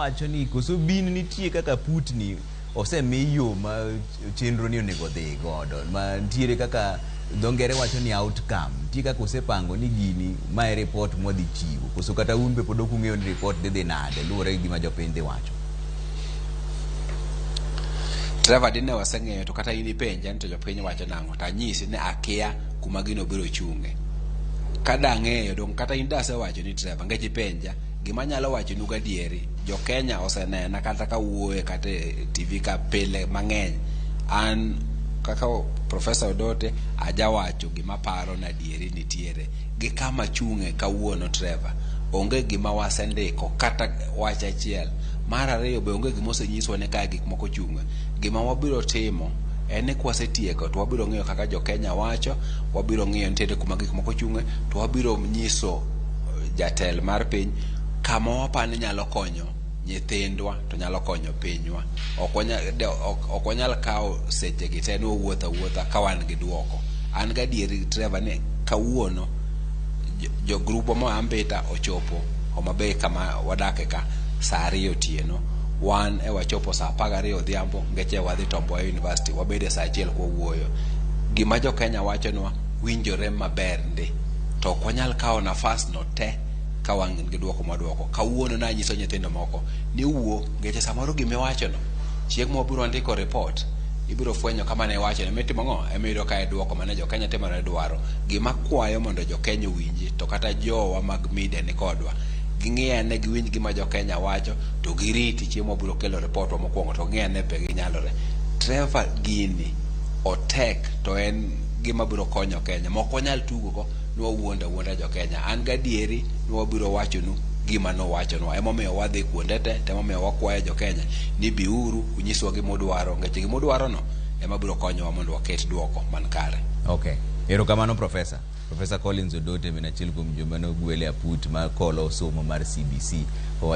wacho ni koso bin nitie kaka putni osemi yo ma chenro ni onego dhi godo ma ntiere kaka dho ngere wacho ni outcome nitie kaka osepango ni gini mae report mwadhi chiwo koso kata un be pod ok ung'eyo ni report dhi dhi nade luwore gi gima jopiny dhi wacho. Trevor, dine waseng'eyo to kata in ipenja ni to jopiny wacho nang'o, to anyisi ni akia kuma gino biro chunge. Ka dang'eyo dong kata in dasewacho ni Trevor, nikech ipenja, gima anyalo wachonu gadieri, jo Kenya osenena kata ka wuoye kata e TV ka pile mang'eny. An kaka Professor Odote ajawacho gima paro ni adieri nitiere gi kama chung'e kawuono Trevor. Onge gima wasendiko kata wach achiel. Mar ariyo be onge gima osenyiswa ni kae gik moko chung'e. Gima wabiro timo en ni kwasetieko to wabiro ng'iyo kaka jo Kenya wacho, wabiro ng'iyo nitiere kuma gik moko chung'e, to wabiro nyiso jatel mar piny kama wapani nyalo konyo nyithindwa to nyalo konyo pinywa. Ok wanyal kawo seche gi te ni wawuotho awuotha ka wan gi duoko. An gadieri Trevor ni kawuono jo grubwa moa Mbita ochopo Homa Bay kama wadake ka saa 2 otieno. Wan e wachopo saa 12 odhiambo ngeche wadhi Tom Mboya University wabede saa 1 kwawuoyo. Gima jo Kenya wachonwa winjore maber ndi. To ok wanyal kawo nafas no te ka wan gi duoko mwaduoko. Kawuono nanyiso nyithindo moko ni wuo ngeche samoro gimiwachono chieng' mwabiro ndiko report ibiro fwenyo kama ne iwachono emitimo ang'o emiyudo ka e duoko mane jo Kenya timore dwaro. Gima kwayo mondo jo Kenya owinji to kata jowa mag media ni kodwa ging'i ane giwinj gima jo Kenya wacho to giriti chieng' mwabiro kelo report wa mokwongo to ging'i ane be ginyalore. Trevor, gini otek to en gima biro konyo Kenya. Mok wanyal tugo go ni wawuondo awuonda jo Kenya. An gadieri ni wabiro wachonu gima nowachonwa. Emomiyo wadhi kuonde te, to emomiyo wakwayo jo Kenya ni biuru unyiswa gima udwaro nikech gima udwaro no ema biro konyowa mondo waket duoko man kare. Okay. Erokamano Professor. Professor Collins Odote min achiel kuom joma nogwel e aput mar kolo somo mar CBC. Owacho